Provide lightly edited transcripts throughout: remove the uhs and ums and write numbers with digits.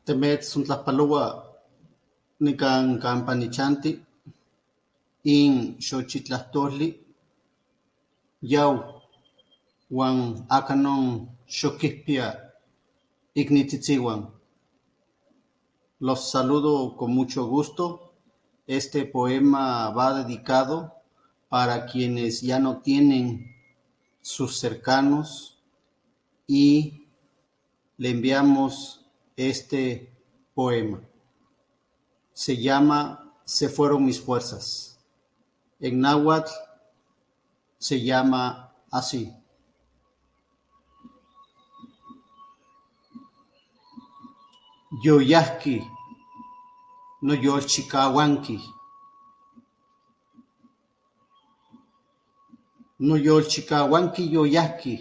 Temetzontlajpaloua nikan campa nichanti in xochitlahtoli yau uan acanon xoquihpia icnitzitziuan. Los saludo con mucho gusto. Este poema va dedicado para quienes ya no tienen sus cercanos y le enviamos este poema. Se llama Se fueron mis fuerzas. En náhuatl se llama así. Yoyahqui noyolchicahuanqui. Noyolchicahuanqui yoyahqui.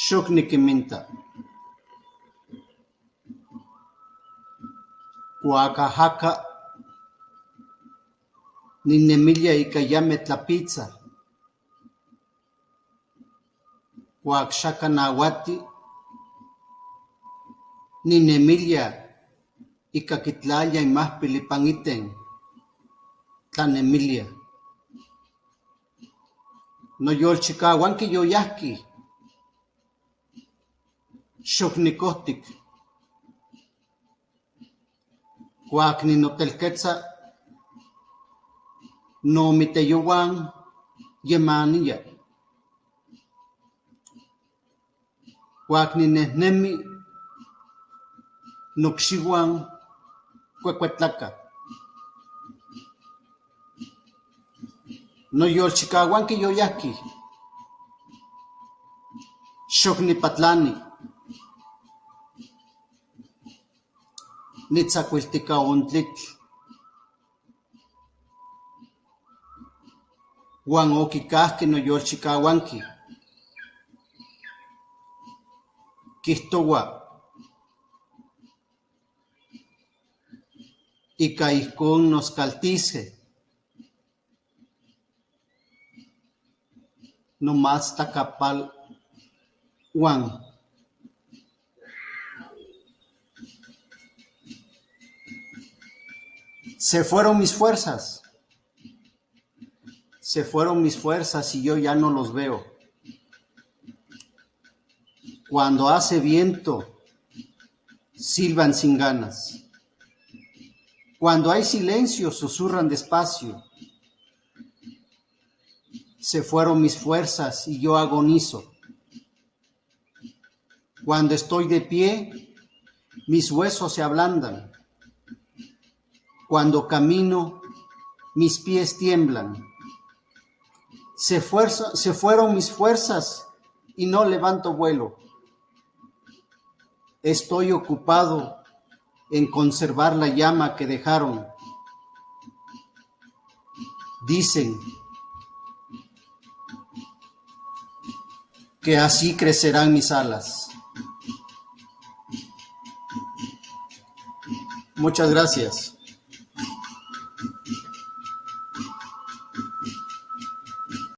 Xoc niquiminta. Cuac ajaca ninemilia ica yame tlapitza. Cuac xaca nahuati ninemilia ica quitlalia imahpil ipan iten, tlanemilia. Noyolchicahuanqui yoyahqui. Xoc nicohtic. Cuac ninotelquetza nomiteyohuan yemaniya. Cuac ninehnemi nocxiuan cuecuetlaca. Noyolchicahuanqui yoyahqui. Xoc nipatlani. Nitzacuiltica on tlitl. Uan oquicahque noyolchicahuanqui. Quihtoua ica ihcon noscaltise nomastacapaluan. Se fueron mis fuerzas. Se fueron mis fuerzas y yo ya no los veo. Cuando hace viento, silban sin ganas. Cuando hay silencio, susurran despacio. Se fueron mis fuerzas y yo agonizo. Cuando estoy de pie, mis huesos se ablandan. Cuando camino, mis pies tiemblan. Se fueron mis fuerzas y no levanto vuelo. Estoy ocupado en conservar la llama que dejaron. Dicen que así crecerán mis alas. Muchas gracias.